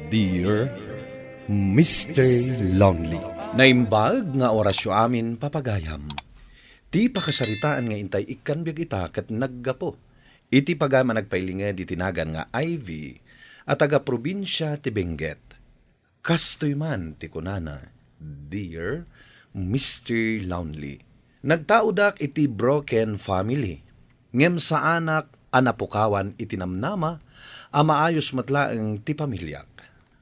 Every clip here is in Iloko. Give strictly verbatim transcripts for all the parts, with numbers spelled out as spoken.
Dear Mister Lonely. Naimbag nga orasyo amin, papagayam. Ti pakasaritaan nga intay ikkan biag ita ket naggapu iti pagayam a nagpailinged iti nagan nga Ivy a taga-probinsia ti Benguet. Kastoy man ti kunana, Dear Mister Lonely, nagtaodak iti broken family, ngem saanak a napukawan iti namnama a maayos met laeng ti pamiliak.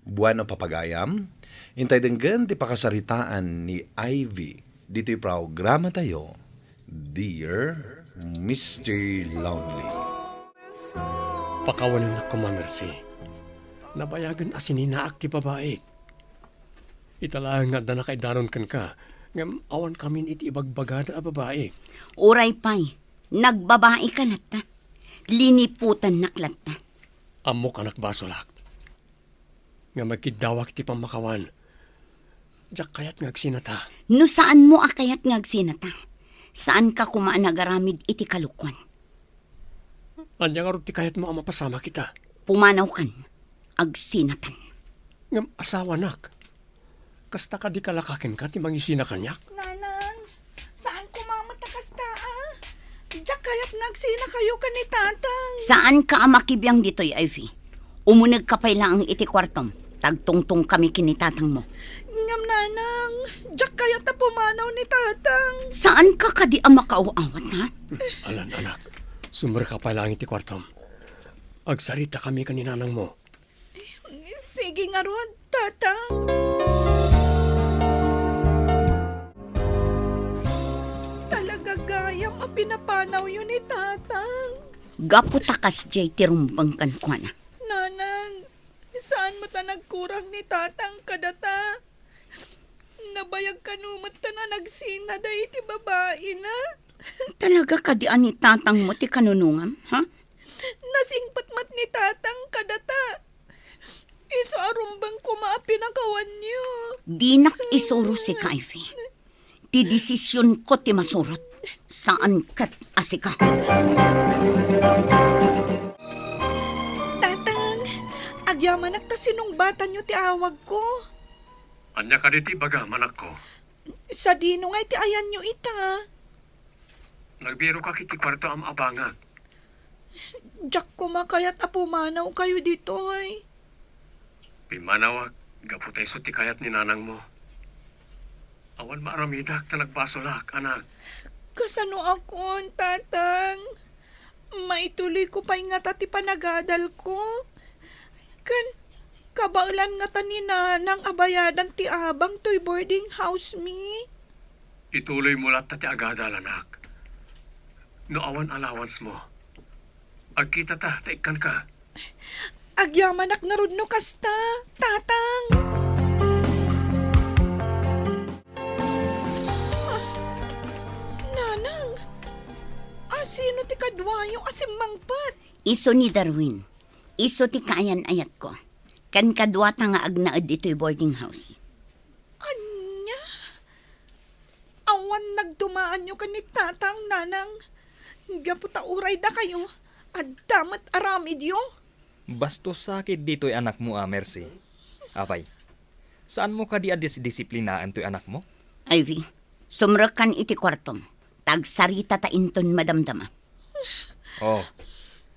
Bueno, papagayam, intay denggen ti pakasaritaan ni Ivy ditoy programatayo, Dear Mister Lonely. Pakawanennak koma, Mercy. Nabayagen a sininaak ti babaik. Ita laeng nga adda nakaidaron kenka, ngem awan kamin iti ibagbagada a babaik. Uray pay, nagbabaika latta. Liniputannak latta. Ammok a nakbasolak. Ngem agkiddawak iti pammakawan. Diak kayat nga agsinata. No saanmo a kayat nga agsinata, saanka koma a nagaramid iti kalokuan. Ania ngarud ti kayatmo a mapasamak ita? Pumanawkan, agsinatan. Ngem asawanak. Kasta kadi kalaka kenka ti mangisina kaniak? Nanang, saan koma met a kasta, a? Diak kayat nga agsinakayo ken ni Tatang. Saanka a makibiang ditoy, Ivy. Umunegka pay laeng iti kuartom. Tagtungtongkami ken ni Tatangmo. Ngem, Nanang, diak kayat a pumanaw ni Tatang. Saanka kadi a makaaw-awat, ha? Alan, anak. Sumrek ka pay laeng iti kuartom. Agsaritakami ken ni Nanangmo. Sige ngarud, Tatang. Talaga gayam a pinapanawyo ni Tatang. Gapu ta kasdiay ti rumbeng kenkuana. Nanang, saan met a nagkurang ni Tatang kadata? Nabayag kano met a nagsinada iti babaina? Talaga kadi a ni Tatangmo ti kanunongam, ha? Nasingpet met ni Tatang kadata. Isu a rumbeng koma a pinakawanyo. Dinak isuro sika, Ivy. Ti desisionko ti masurot. Saan ket a sika. Tatang, agyamanak ta sinungbatanyo ti awagko. Ania kadi ti ibagam, anakko? Sadino nga iti ayanyo ita? Nagbirokak iti kuarto a maabangak. Diak koma kayat a pumanawkayo ditoy. Pimmanawak gapu ta isu ti kayat ni nanangmo. Awan maaramidak ta nagbasolak, anak. Kasanoakon, Tatang? Maituloyko pay ngata ti panagadalko? Ken kabaelan ngata ni nanang a bayadan ti abang toy boarding house mi? Ituloymo latta ti agadal, anak. No awan allowance mo, agkitata ta ikkanka. Agyamanak ngarud no kasta, Tatang. Ah, Nanang, asino ti kaduayo a simmangpet? Isu ni Darwin. Isu ti kaayan-ayatko. Ken kaduata nga agnaed ditoy boarding house. Ania? Awan nagdumaanyo ken ni Tatang, Nanang. Gapu ta uray dakayo, adda met aramidyo. Bastos sakit ditoy anakmo a, Mercy. Apay, saanmo kadi a disdisiplinaen toy anakmo? Ivy, sumrekkan iti kuartom. Tagsarita ta inton madamdama. Oh,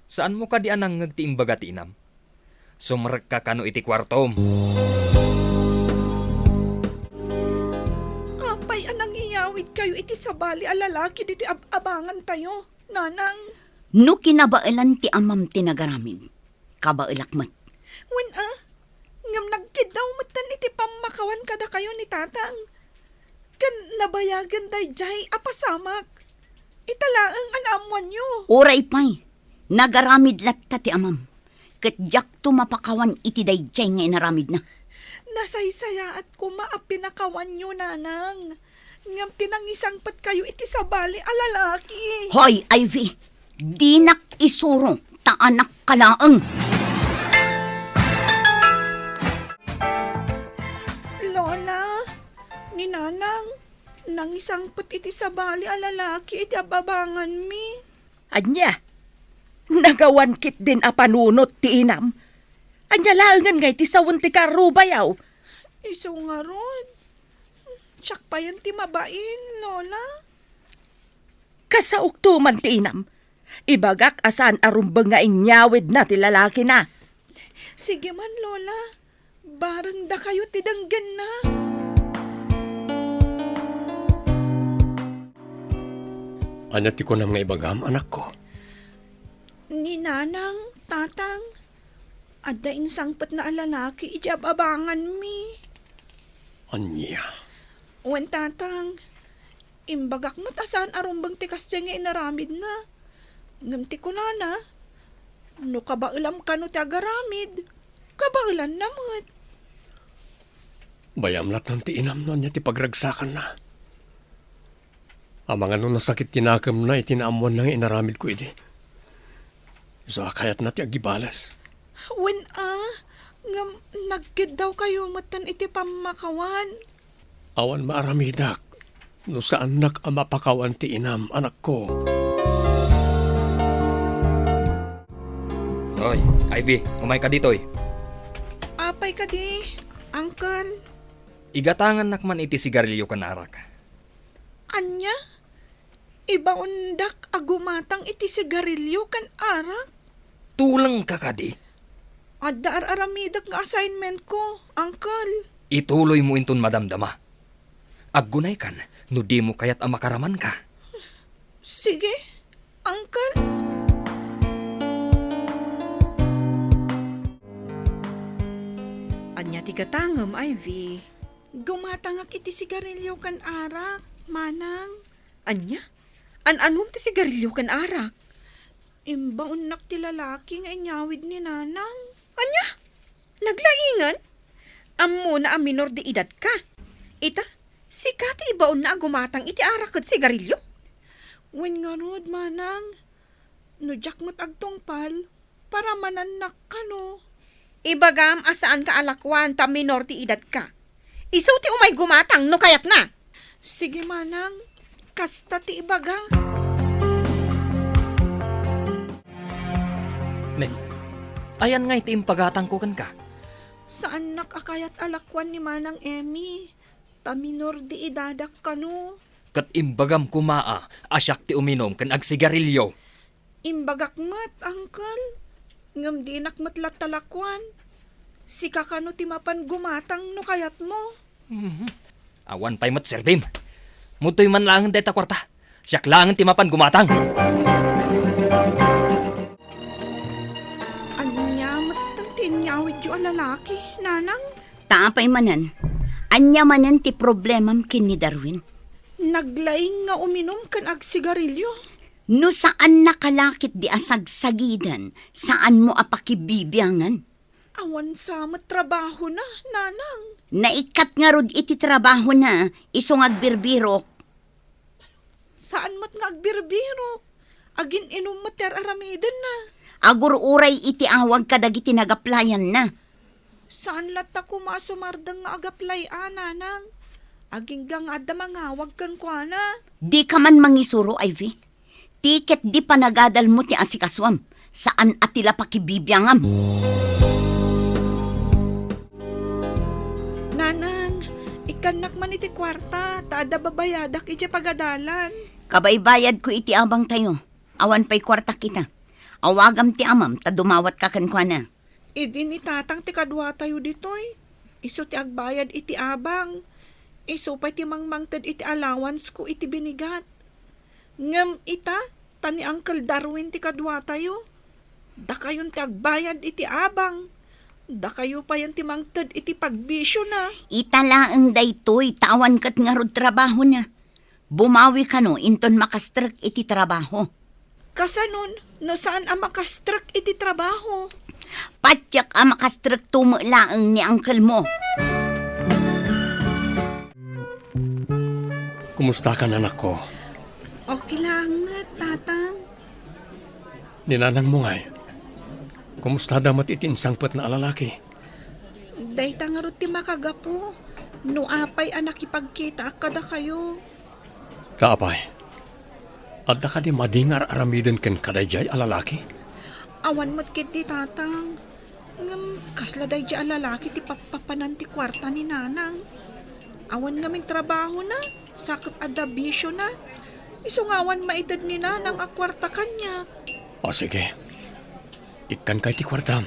saanmo kadi a nangngeg ti imbaga ti inam? Sumrekka kano iti kuartom. Apay a nangiyawidkayo iti sabali a lalaki ditoy ab-abangantayo, Nanang? No kinabaelan ti amam ti nagaramid, kabaelak met. Wen a, ngem nagkiddaw metten iti pammakawan kadakayo ni Tatang. Ken nabayagen daydiay a pasamak. Ita laeng a naammoanyo. Uray pay, nagaramid latta ti amam, ket diakto mapakawan iti daydiay nga inaramidna. Nasaysayaat koma a pinakawanyo, Nanang. Ngem ti nangisangpetkayo iti sabali a lalaki. Hoy, Ivy! Dinak isuro ta anakka laeng. Lola, ni Nanang, nangisangpet iti sabali a lalaki iti ab-abanganmi. Ania? Nagawan ketdin a panunot ti inam? Ania laengen ngay ti sawen ti karrubayaw? Isu ngarud, siak payen ti mabain, Lola. Kasaokto man ti inam. Ibagak a saan a rumbeng nga inyawidna ti lalakina. Sige man, Lola. Bareng dakayo ti denggenna. Ania ti kunam nga ibagam, anakko? Ni Nanang, Tatang, adda insangpetna a lalaki idiay ab-abanganmi. Ania? Wen, Tatang, imbagak met a saan a rumbeng ti kasdiay nga inaramidna. Ngem ti kunana, no kabaelam kano ti agaramid, kabaelanna met. Bayam latta ti inam no ania ti pagragsakanna. Amangan no nasakit ti nakemna iti naammoanna nga inaramidko idi. Isu a kayatna ti agibales. Wen a, ngem nagkeddawkayo metten iti pammakawan. Awan maaramidak no saannak a mapakawan ti inam, anakko. Oy, Ivy, umayka ditoy. Apay kadi, Uncle? Igatangannak man iti sigarilio ken arak. Ania? Ibaondak a gumatang iti sigarilio ken arak? Tulengka kadi? Adda ar-aramidek nga assignmentko, Uncle. Ituloymo inton madamdama. Aggunaykan no dimo kayat a makaramanka. Sige, Uncle. Ania ti gatangem, Ivy? Gumatangak iti sigarilio ken arak, Manang. Ania? An-anom ti sigarilio ken arak? Imbaonnak ti lalaki nga inyawid ni Nanang. Ania? Naglaingan? Ammona a minor de edad ka. Ita, sika ti ibaonna a gumatang iti arak ket sigarilio? Wen ngarud, Manang, no diak met agtungpal, paramanannak kano. Ibagam a saanka a lakuan ta minor ti edadka. Isu ti umay gumatang no kayatna. Sige, Manang. Kasta ti ibagak. Ne, ayan ngay ti impagatangko kenka? Saannak a kayat a lakuan ni Manang Emmy. Ta minor di edadak kano. Ket imbagam koma a siak ti uminum ken agsigarilio. Imbagak met, Uncle. Ngem dinak met latta lakuan. Sika kano ti mapan gumatang no kayatmo. Mhm. Awan pay met serbim. Mudtoy man laengen dayta kuarta. Siak laengen ti mapan gumatang. Ania met ti inyawidyo a lalaki, Nanang? Ta apay manen, ania manen ti problemam ken ni Darwin? Naglaing nga uminum ken agsigarilio. No saannak a lakit di a sagsagiden, saanmo a pakibibiangan. Awan sa met trabahona, Nanang. Naikkat ngarud iti trabahona, isu nga agbirbirok. Saan met nga agbirbirok. Agin-inum met ti ar-aramidenna. Agur-uray iti awag kadagiti nagaplayanna. Saan latta koma a sumardeng nga agaplay a, Nanang. Agingga nga adda mangawag kenkuana. Dika man mangisuro, Ivy. Ti ket di panagadalmo ti asikasuam, saan a ti la pakibibiangam. Nanang, ikkannak man iti kuarta, ta adda babayadak idiay pagadalan. Kabaybayadko iti abangtayo. Awan pay kuartak ita. Awagam ti amam ta dumawatka kenkuana. Idi ni Tatang ti kaduatayo ditoy, isu ti agbayad iti abang. Isu pay ti mangmangted iti allowance-ko iti binigat. Ngem ita, ta ni Uncle Darwin ti kaduatayo. Dakayon ti agbayad iti abang. Dakayo payen ti mangted iti pagbisiona. Ita laeng daytoy, ta awan ket ngarud trabahona. Bumawi kano inton makastrek iti trabaho. Kasanon no saan a makastrek iti trabaho? Patiek a makastrekto met laeng ni uncle mo. Kumusta ka, anakko? Okay laeng met, Tatang. Ni nanangmo ngay, kumusta da met iti insangpetna a lalaki? Dayta ngarud ti makagapu no apay a nakipagkitaak kadakayo. Ta apay, adda kadi madi nga ar-aramiden ken kadaydiay a lalaki? Awan met ketdi, Tatang. Ngem kasla daydi a lalaki ti pappapanan ti kuarta ni Nanang? Awan ngamin trabahona, sa ket adda bisiona. Isu nga awan maited ni Nanang a kuarta kaniak. O sige, ikkanka iti kuartam.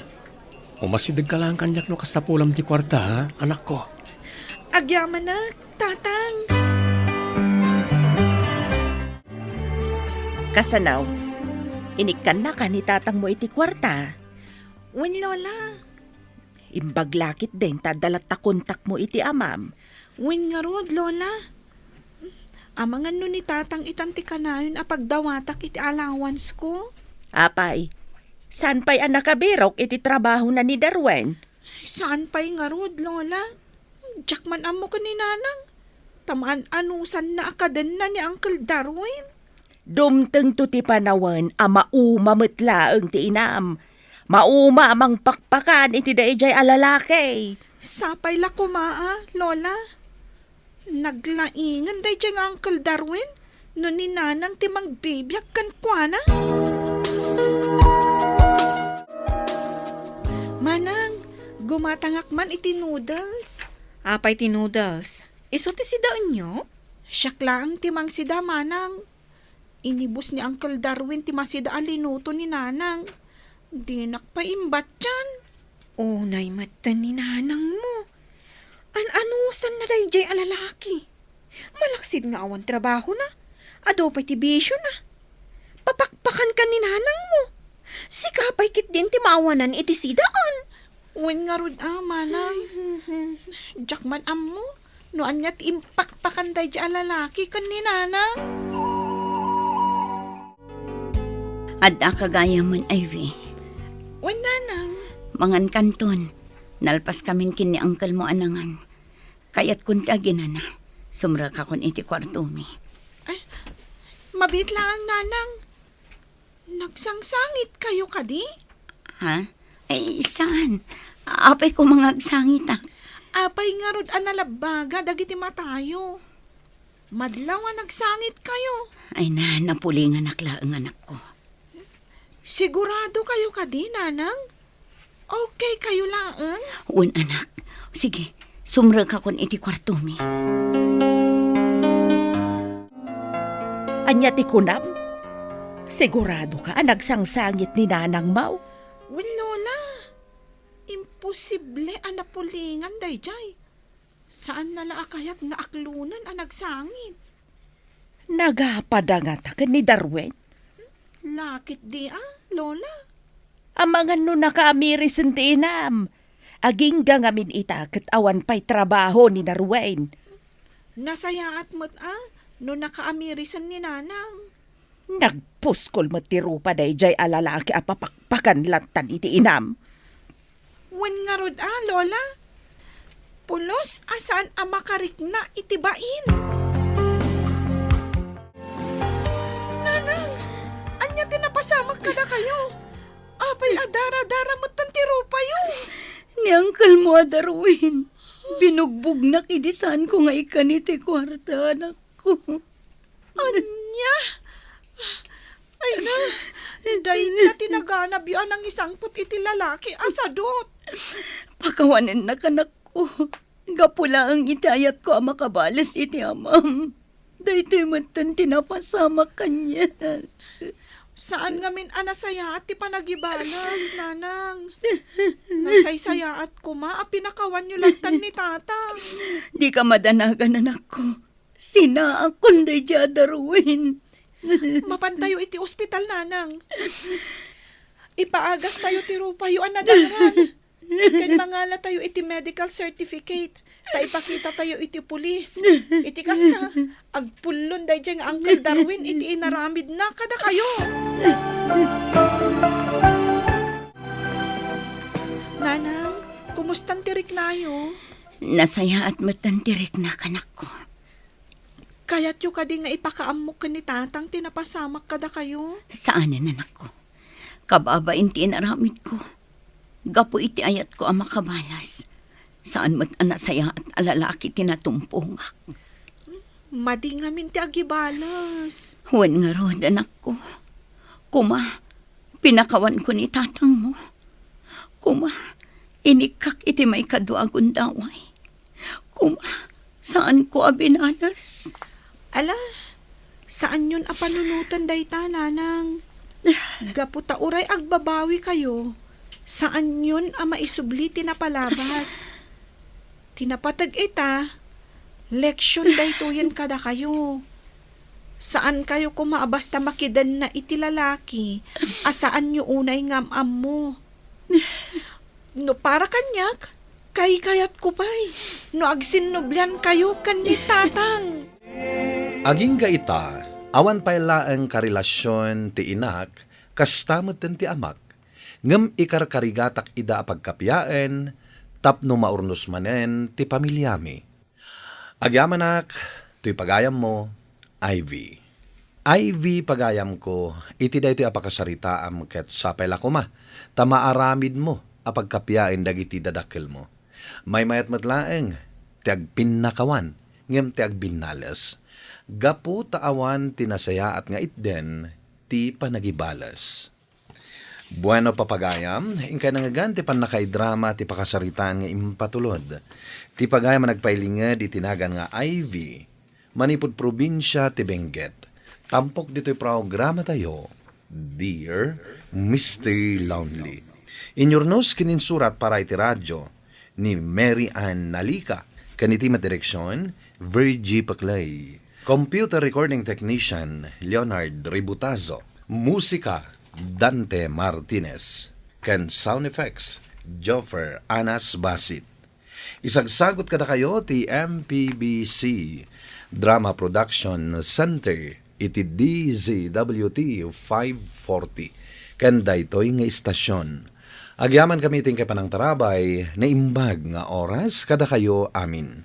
Umasidegka laeng kaniak no kasapulam ti kuarta, ha, anakko? Agyamanak, Tatang. Kasano? Inikkannaka ni tatangmo iti kuarta? Wen, Lola. Imbag la ketdin ta adda latta kontakmo iti amam. Wen ngarud, Lola. Amangan no ni Tatang itan ti kanayon a pagdawatak iti allowance ko? Apay, saan pay a nakabirok iti trabahona ni Darwin? Saan pay ngarud, Lola? Diak man ammo ken ni Nanang. Ta maan-anusanna a kadenna ni Uncle Darwin. Dumtengto ti panawen a mauma met laeng ti inam. Mauma a mangpakpakan iti daydiay a lalaki. Sapay la koma a, Lola. Naglaingen daydiay nga Uncle Darwin no ni Nanang ti mangbibiag kenkuana. Manang, gumatangak man iti noodles. Apay ti noodles? Isu ti sidaenyo? Siak laeng ti mangsida, Manang. Inibus ni Uncle Darwin ti masida a linuto ni Nanang. Dinak pay imbattian. Unay metten ni Nanangmo. An-anusanna daydiay a lalaki. Malaksid nga awan trabahona. Adu pay ti bisiona. Papakpakan ka ni Nanangmo. Sika pay ketdin ti maawanan iti sidaen. Wen ngarud a, Manang. Diak man ammo no ania ti impakpakan daydiay a lalaki ken ni Nanang. Adda ka gayamen, Ivy? Wen, Nanang. Mangankanton. Nalpaskamin ken ni uncle mo a nangan. Kayatkon ti aginana. Sumrekakon iti kuartomi. Ay, mabiit laeng, Nanang. Nagsangsangit kayo kadi? Ha? Ay, saan? Apay ko mangagsangit, ah. Apay ngarud a nalabbaga dagiti matayo? Madlaw a nagsangit kayo. Ay na, napulinganak laeng, anakko. Sigurado kayo kadi, Nanang? Okay kayo laeng? Wen, anak. Sige, sumrekakon iti kuartomi. Ania ti kunam? Sigurado ka a nagsangsangit ni Nanang Mau? Wen, Lola. Imposible a napulingan daydiay. Saanna la a kayat nga aklonen a nagsangit. Nagapada ngata ken ni Darwin? Lakit di a, Lola. Amangan no nakaamirisen ti inam. Agingga ngamin ita ket awan pay trabaho ni Darwin. Nasayaat met a no nakaamirisen ni Nanang. Nagpuskol met ti rupa daydiay a lalaki a papakpakan lattan iti inam. Wen ngarud a, Lola? Pulos a saan a makarikna iti bain. Nanang, ania ti napasamak kadakayo? Apay a dara-dara metten ti rupayo? Ni uncle mo a Darwin, binugbugnak idi saanko nga ikkan iti kuarta, anakko. Ania? Ay na, dayta ti naganabyo a nangisangpet iti lalaki a sadut. Pakawanennak, anakko. Gapu laeng iti ayatko a makabales iti amam. Daytoy metten ti napasamak kaniak. Saan ngamin a nasayaat ti panagibalas, Nanang. Nasaysayaat koma a pinakawanyo lattan ni Tatang. Dika madanagan, anakko. Sinaakon daydiay a Darwin. Mapantayo iti ospital, Nanang. Ipaagastayo ti rupayo a nadaran. Ken mangalatayo iti medical certificate. Ta ipakitatayo iti pulis. Iti kasta, agpullon daydiay nga Uncle Darwin iti inaramidna kadakayo. Nanang, kumustan ti riknayo? Nasayaat metten ti riknak, anakko. Kayatyo kadi nga ipakaammok ken ni Tatang ti napasamak kadakayo? Saanen, anakko. Kababain ti inaramidko. Gapu iti ayatko a makabalas, saan met a nasayaat a lalaki ti natumpongak. Madi ngamin ti agibalas. Wen ngarud, anakko. Koma, pinakawanko ni tatangmo. Koma, Inikkak iti maikadua a gundaway. Kuma, saanko a binales. Ala, saanyon a panunoten dayta, nanang. Gapu ta uray agbabawikayo, saanyon a maisubli ti napalabas. Ti napateg ita, leksion daytoyen kadakayo. Saankayo koma a basta makidenna iti lalaki a saanyo unay nga am-ammo. No para kaniak, kaykayatko pay no agsinnubliankayo ken ni Tatang. Agingga ita, awan pay laeng karelasion ti inak, kasta metten ti amak, ngem ikarkarigatak ida a pagkapiaen tapno maurnos manen ti pamiliami. Agyamanak, toy pagayammo, Ivy. Ivy, pagayamko, iti daytoy a pakasaritaam ket sapay la koma ta maaramidmo a pagkapiaen dagiti dadakkelmo. Maymayat met laeng ti agpinnakawan ngem ti agbinnales, gapu ta awan ti nasayaat nga itden ti panagibales. Bueno, papagayam, inkay nangngegan ti pannakaidrama ti pakasaritaan nga impatulod. Ti pagayam a nagpailinged iti nagan nga Ivy, manipud probinsia ti Benguet. Tampok ditoy programatayo, Dear Mister Lonely. Inyurnos ken insurat para iti radyo ni Mary Ann Nalica, ken iti met direksion, Virgie Paclay. Computer recording technician, Leonard Ributazo. Musika, Dante Martinez. Ken sound effects, Joffer Anas Basit. Isagsagut kadakayo ti M P B C Drama Production Center iti D Z W T five forty. Ken daytoy nga istasyon, agyamankami iti inkay panangtarabay, naimbag nga oras kadakayo amin.